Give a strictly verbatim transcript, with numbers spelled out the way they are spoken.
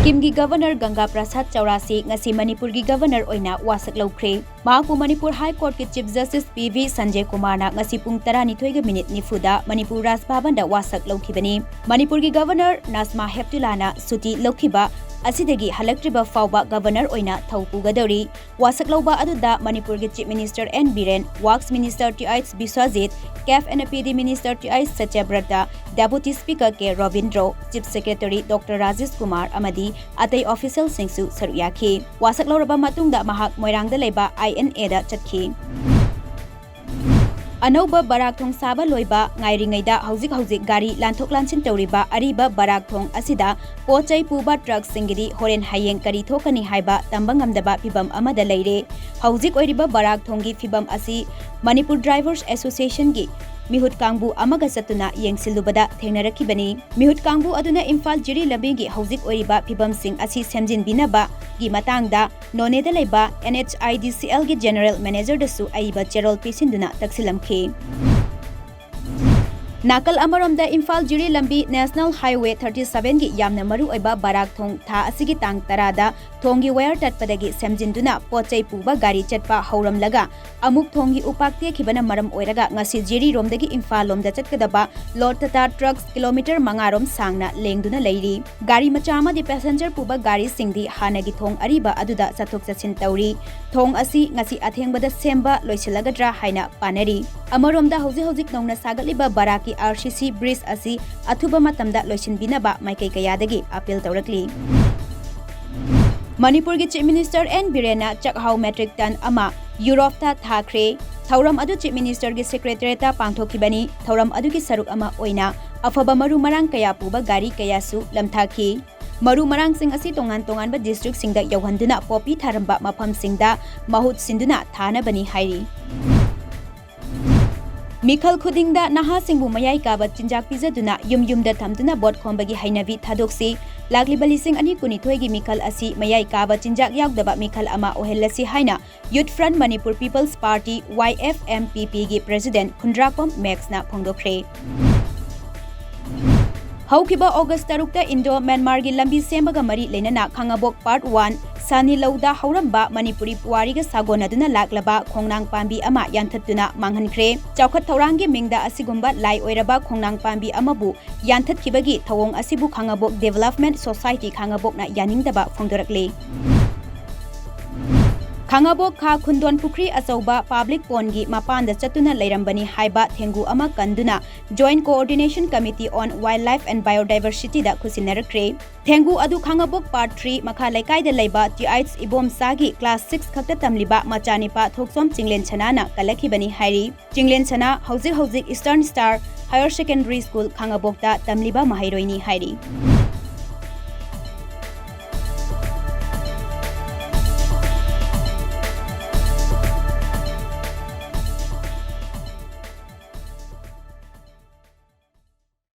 ꯁꯤꯛꯀꯤꯝꯒꯤ ꯒꯚꯔꯅꯔ ꯒꯪꯒꯥ ꯄ꯭ꯔꯁꯥꯗ ꯆꯧꯔꯥꯁꯤ ꯉꯁꯤ ꯃꯅꯤꯄꯨꯔꯒꯤ ꯒꯚꯔꯅꯔ ꯑꯣꯏꯅ ꯋꯥꯁꯛ ꯂꯧꯈ꯭ꯔꯦ꯫ ꯃꯍꯥꯛꯄꯨ ꯃꯅꯤꯄꯨꯔ ꯍꯥꯏ ꯀꯣꯔꯠꯀꯤ chief justice P V Sanjay ꯀꯨꯃꯥꯔꯅ ꯉꯁꯤ ꯄꯨꯡ ꯇꯔꯥꯅꯤꯊꯣꯏꯒ ꯃꯤꯅꯤꯠ ꯅꯤꯐꯨꯗ ꯃꯅꯤꯄꯨꯔ ꯔꯥꯖ ꯚꯕꯟꯗ ꯋꯥꯁꯛ ꯂꯧꯈꯤꯕꯅꯤ꯫ ꯃꯅꯤꯄꯨꯔꯒꯤ ꯒꯚꯔꯅꯔ ꯅꯥꯖꯃꯥ ꯍꯦꯞꯇꯨꯂꯥꯅ ꯁꯨꯇꯤ ꯂꯧꯈꯤꯕ ꯑꯁꯤꯗꯒꯤ ꯍꯜꯂꯛꯇ꯭ꯔꯤꯕ ꯐꯥꯎꯕ ꯒꯚꯔꯅꯔ ꯑꯣꯏꯅ ꯊꯧ ꯄꯨꯒꯗꯧꯔꯤ꯫ ꯋꯥꯁꯛ ꯂꯧꯕ ꯑꯗꯨꯗ ꯃꯅꯤꯄꯨꯔꯒꯤ chief minister N Biren, works minister T H Biswajit, CAF and P D minister T H Satyabrata, deputy speaker K Robindro, chief secretary doctor Rajesh Kumar ꯑꯃꯗꯤ ꯑꯇꯩ ꯑꯣꯐꯤꯁꯤꯌꯦꯜꯁꯤꯡꯁꯨ ꯁꯔꯨꯛ ꯌꯥꯈꯤ꯫ ꯋꯥꯁꯛ ꯂꯧꯔꯕ ꯃꯇꯨꯡꯗ ꯃꯍꯥꯛ ꯃꯣꯏꯔꯥꯡꯗ ꯂꯩꯕ ꯑꯥꯏ ꯑꯦꯟ ꯑꯦꯗ ꯆꯠꯈꯤ꯫ ꯑꯅꯧꯕ ꯕꯔꯥꯛ ꯊꯣꯡ ꯁꯥꯕ ꯂꯣꯏꯕ ꯉꯥꯏꯔꯤꯉꯩꯗ ꯍꯧꯖꯤꯛ ꯍꯧꯖꯤꯛ ꯒꯥꯔꯤ ꯂꯥꯟꯊꯣꯛ ꯂꯥꯟꯁꯤꯟ ꯇꯧꯔꯤꯕ ꯑꯔꯤꯕ ꯕꯔꯥꯛ ꯊꯣꯡ ꯑꯁꯤꯗ ꯄꯣꯠ ꯆꯩ ꯄꯨꯕ ꯇ꯭ꯔꯛꯁꯤꯡꯒꯤꯗꯤ ꯍꯣꯔꯦꯟ ꯍꯌꯦꯡ ꯀꯔꯤ ꯊꯣꯛꯀꯅꯤ ꯍꯥꯏꯕ ꯇꯝꯕ ꯉꯝꯗꯕ ꯐꯤꯚꯝ ꯑꯃꯗ ꯂꯩꯔꯦ꯫ ꯍꯧꯖꯤꯛ ꯑꯣꯏꯔꯤꯕ ꯕꯔꯥꯛ ꯊꯣꯡꯒꯤ ꯐꯤꯚꯝ ꯑꯁꯤ ꯃꯅꯤꯄꯨꯔ ꯗ꯭ꯔꯥꯏꯚꯔꯁ ꯑꯦꯁꯣꯁꯤꯌꯦꯁꯟꯒꯤ ꯃꯤꯍꯨꯠ ꯀꯥꯡꯕꯨ ꯑꯃꯒ ꯆꯠꯇꯨꯅ ꯌꯦꯡꯁꯤꯜꯂꯨꯕꯗ ꯊꯦꯡꯅꯔꯛꯈꯤꯕꯅꯤ꯫ ꯃꯤꯍꯨꯠ ꯀꯥꯡꯕꯨ ꯑꯗꯨꯅ ꯏꯝꯐꯥꯜ ꯖꯤꯔꯤ ꯂꯝꯕꯤꯒꯤ ꯍꯧꯖꯤꯛ ꯑꯣꯏꯔꯤꯕ ꯐꯤꯚꯝꯁꯤꯡ ꯑꯁꯤ ꯁꯦꯝꯖꯤꯟꯕꯤꯅꯕꯒꯤ ꯃꯇꯥꯡꯗ ꯅꯣꯅꯦꯗ ꯂꯩꯕ ꯑꯦꯟ ꯑꯩꯆ ꯑꯥꯏ ꯗꯤ ꯁꯤ ꯑꯦꯜꯒꯤ ꯖꯦꯅꯔꯦꯜ ꯃꯦꯅꯦꯖꯔꯗꯁꯨ ꯑꯏꯕ ꯆꯦꯔꯣꯜ ꯄꯤꯁꯤꯟꯗꯨꯅ ꯇꯛꯁꯤꯜꯂꯝꯈꯤ꯫ ꯅꯥꯀꯜ ꯑꯃꯔꯣꯝꯗ ꯏꯝꯐꯥꯜ ꯖꯤꯔꯤ ꯂꯝꯕꯤ ꯅꯦꯁꯅꯦꯜ ꯍꯥꯏꯋꯦ ꯊꯥꯔꯇꯤ ꯁꯚꯦꯟꯒꯤ ꯌꯥꯝꯅ ꯃꯔꯨ ꯑꯣꯏꯕ ꯕꯔꯥꯛ ꯊꯣꯡ ꯊꯥ ꯑꯁꯤꯒꯤ ꯇꯥꯡ ꯇꯔꯥꯗ ꯊꯣꯡꯒꯤ ꯋꯥꯌꯔ ꯇꯠꯄꯗꯒꯤ ꯁꯦꯝꯖꯤꯟꯗꯨꯅ ꯄꯣꯠ ꯆꯩ ꯄꯨꯕ ꯒꯥꯔꯤ ꯆꯠꯄ ꯍꯧꯔꯝꯂꯒ ꯑꯃꯨꯛ ꯊꯣꯡꯒꯤ ꯎꯄꯥꯛ ꯇꯦꯛꯈꯤꯕꯅ ꯃꯔꯝ ꯑꯣꯏꯔꯒ ꯉꯁꯤ ꯖꯤꯔꯤꯔꯣꯝꯗꯒꯤ ꯏꯝꯐꯥꯜ ꯂꯣꯝꯗ ꯆꯠꯀꯗꯕ ꯂꯣꯗ ꯇꯇꯥ ꯇ꯭ꯔꯛꯁ ꯀꯤꯂꯣꯃꯤꯇꯔ ꯃꯉꯥ ꯔꯣꯝ ꯁꯥꯡꯅ ꯂꯦꯡꯗꯨꯅ ꯂꯩꯔꯤ꯫ ꯒꯥꯔꯤ ꯃꯆꯥ ꯑꯃꯗꯤ ꯄꯦꯁꯦꯟꯖꯔ ꯄꯨꯕ ꯒꯥꯔꯤꯁꯤꯡꯗꯤ ꯍꯥꯟꯅꯒꯤ ꯊꯣꯡ ꯑꯔꯤꯕ ꯑꯗꯨꯗ ꯆꯠꯊꯣꯛ ꯆꯠꯁꯤꯟ ꯇꯧꯔꯤ꯫ ꯊꯣꯡ ꯑꯁꯤ ꯉꯁꯤ ꯑꯊꯦꯡꯕꯗ ꯁꯦꯝꯕ ꯂꯣꯏꯁꯤꯜꯂꯒꯗ꯭ꯔꯥ ꯍꯥꯏꯅ ꯄꯥꯅꯔꯤ꯫ ꯑꯃꯔꯣꯝꯗ ꯍꯧꯖꯤꯛ ꯍꯧꯖꯤꯛ ꯅꯧꯅ ꯁꯥꯒꯠꯂꯤꯕ ꯕꯔꯥꯛꯀꯤ ꯑꯥꯔ ꯁꯤ ꯁꯤ ꯕ꯭ꯔꯤꯖ ꯑꯁꯤ ꯑꯊꯨꯕ ꯃꯇꯝꯗ ꯂꯣꯏꯁꯤꯟꯕꯤꯅꯕ ꯃꯥꯏꯀꯩ ꯀꯌꯥꯗꯒꯤ ꯑꯄꯤꯜ ꯇꯧꯔꯛꯂꯤ꯫ ꯃꯅꯤꯄꯨꯔꯒꯤ ꯆꯤꯐ ꯃꯤꯅꯤꯁꯇꯔ ꯑꯦꯟ ꯕꯤꯔꯦꯟꯅ ꯆꯥꯛꯍꯥꯎ ꯃꯦꯇ꯭ꯔꯤꯛ ꯇꯟ ꯑꯃ ꯌꯨꯔꯣꯞꯇ ꯊꯥꯈ꯭ꯔꯦ꯫ ꯊꯧꯔꯝ ꯑꯗꯨ ꯆꯤꯐ ꯃꯤꯅꯤꯁꯇꯔꯒꯤ ꯁꯦꯀ꯭ꯔꯦꯇꯔꯤꯌꯦꯠꯇ ꯄꯥꯡꯊꯣꯛꯈꯤꯕꯅꯤ꯫ ꯊꯧꯔꯝ ꯑꯗꯨꯒꯤ ꯁꯔꯨꯛ ꯑꯃ ꯑꯣꯏꯅ ꯑꯐꯕ ꯃꯔꯨ ꯃꯔꯥꯡ ꯀꯌꯥ ꯄꯨꯕ ꯒꯥꯔꯤ ꯀꯌꯥꯁꯨ ꯂꯝꯊꯥꯈꯤ꯫ ꯃꯔꯨ ꯃꯔꯥꯡꯁꯤꯡ ꯑꯁꯤ ꯇꯣꯉꯥꯟ ꯇꯣꯉꯥꯟꯕ ꯗꯤꯁꯇ꯭ꯔꯤꯛꯁꯤꯡꯗ ꯌꯧꯍꯟꯗꯨꯅ ꯄꯣꯄꯤ ꯊꯥꯔꯝꯕ ꯃꯐꯝꯁꯤꯡꯗ ꯃꯍꯨꯠ ꯁꯤꯟꯗꯨꯅ ꯊꯥꯅꯕꯅꯤ ꯍꯥꯏꯔꯤ꯫ ꯃꯤꯈꯜ ꯈꯨꯗꯤꯡꯗ ꯅꯍꯥꯁꯤꯡꯕꯨ ꯃꯌꯥꯏ ꯀꯥꯕ ꯆꯤꯟꯖꯥꯛ ꯄꯤꯖꯗꯨꯅ ꯌꯨꯝ ꯌꯨꯝꯗ ꯊꯝꯗꯨꯅ ꯚꯣꯠ ꯈꯣꯝꯕꯒꯤ ꯍꯩꯅꯕꯤ ꯊꯥꯗꯣꯛꯁꯤ꯫ ꯂꯥꯛꯂꯤꯕ ꯂꯤꯁꯤꯡ ꯑꯅꯤ ꯀꯨꯟꯅꯤꯊꯣꯏꯒꯤ ꯃꯤꯈꯜ ꯑꯁꯤ ꯃꯌꯥꯏ ꯀꯥꯕ ꯆꯤꯟꯖꯥꯛ ꯌꯥꯎꯗꯕ ꯃꯤꯈꯜ ꯑꯃ ꯑꯣꯏꯍꯜꯂꯁꯤ ꯍꯥꯏꯅ Youth Front Manipur People's Party, ꯋꯥꯏ ꯑꯦꯐ ꯑꯦꯝ ꯄꯤ ꯄꯤꯒꯤ ꯄ꯭ꯔꯦꯁꯤꯗꯦꯟꯠ ꯈꯨꯟꯗ꯭ꯔꯥꯀꯣꯝ ꯃꯦꯛꯁꯅ ꯐꯣꯡꯗꯣꯛꯈ꯭ꯔꯦ꯫ ꯍꯧꯈꯤꯕ ꯑꯣꯒꯁ ꯇꯔꯨꯛꯇ ꯏꯟꯗꯣ ꯃ꯭ꯌꯥꯟꯃꯥꯔꯒꯤ ꯂꯝꯕꯤ ꯁꯦꯝꯕꯒ ꯃꯔꯤ ꯂꯩꯅꯅ ꯈꯥꯉꯕꯣꯛ ꯄꯥꯔꯠ ꯋꯥꯟ ꯁꯥꯅꯤꯂꯧꯗ ꯍꯧꯔꯝꯕ ꯃꯅꯤꯄꯨꯔꯤ ꯄꯨꯋꯥꯔꯤꯒ ꯁꯥꯒꯣꯟꯅꯗꯨꯅ ꯂꯥꯛꯂꯕ ꯈꯣꯡꯅꯥꯡ ꯄꯥꯝꯕꯤ ꯑꯃ ꯌꯥꯟꯊꯠꯇꯨꯅ ꯃꯥꯡꯍꯟꯈ꯭ꯔꯦ꯫ ꯆꯥꯎꯈꯠ ꯊꯧꯔꯥꯡꯒꯤ ꯃꯤꯡꯗ ꯑꯁꯤꯒꯨꯝꯕ ꯂꯥꯏ ꯑꯣꯏꯔꯕ ꯈꯣꯡꯅꯥꯡ ꯄꯥꯝꯕꯤ ꯑꯃꯕꯨ ꯌꯥꯟꯊꯠꯈꯤꯕꯒꯤ ꯊꯧꯑꯣꯡ ꯑꯁꯤꯕꯨ ꯈꯥꯉꯕꯣꯛ ꯗꯤꯚꯦꯂꯞꯃꯦꯟꯠ ꯁꯣꯁꯥꯏꯇꯤ ꯈꯥꯉꯕꯣꯛꯅ ꯌꯥꯅꯤꯡꯗꯕ ꯐꯣꯡꯗꯣꯔꯛꯂꯤ꯫ ꯈꯥꯉꯕꯣꯛ ꯈꯥ ꯈꯨꯟꯗꯣꯟ ꯄꯨꯈ꯭ꯔꯤ ꯑꯆꯧꯕ ꯄꯕ꯭ꯂꯤꯛ ꯄꯣꯟꯒꯤ ꯃꯄꯥꯟꯗ ꯆꯠꯇꯨꯅ ꯂꯩꯔꯝꯕꯅꯤ ꯍꯥꯏꯕ ꯊꯦꯡꯒꯨ ꯑꯃ ꯀꯟꯗꯨꯅ Joint Coordination Committee on Wildlife and Biodiversityꯗ ꯈꯨꯠꯁꯤꯟꯅꯔꯛꯈ꯭ꯔꯦ꯫ ꯊꯦꯡꯒꯨ ꯑꯗꯨ ꯈꯥꯉꯕꯣꯛ ꯄꯥꯔꯠ ꯊ꯭ꯔꯤ ꯃꯈꯥ ꯂꯩꯀꯥꯏꯗ ꯂꯩꯕ ꯇꯤ ꯑꯩꯆ ꯏꯕꯣꯝꯆꯥꯒꯤ ꯀ꯭ꯂꯥꯁ ꯁꯤꯛꯁ ꯈꯛꯇ ꯇꯝꯂꯤꯕ ꯃꯆꯥꯅꯤꯄꯥ ꯊꯣꯛꯆꯣꯝ ꯆꯤꯡꯂꯦꯟꯁꯅꯥꯅ ꯀꯜꯂꯛꯈꯤꯕꯅꯤ ꯍꯥꯏꯔꯤ꯫ ꯆꯤꯡꯂꯦꯟꯁꯅꯥ ꯍꯧꯖꯤꯛ ꯍꯧꯖꯤꯛ Eastern Star Higher Secondary School ꯈꯥꯉꯕꯣꯛꯇ ꯇꯝꯂꯤꯕ ꯃꯍꯩꯔꯣꯏꯅꯤ ꯍꯥꯏꯔꯤ꯫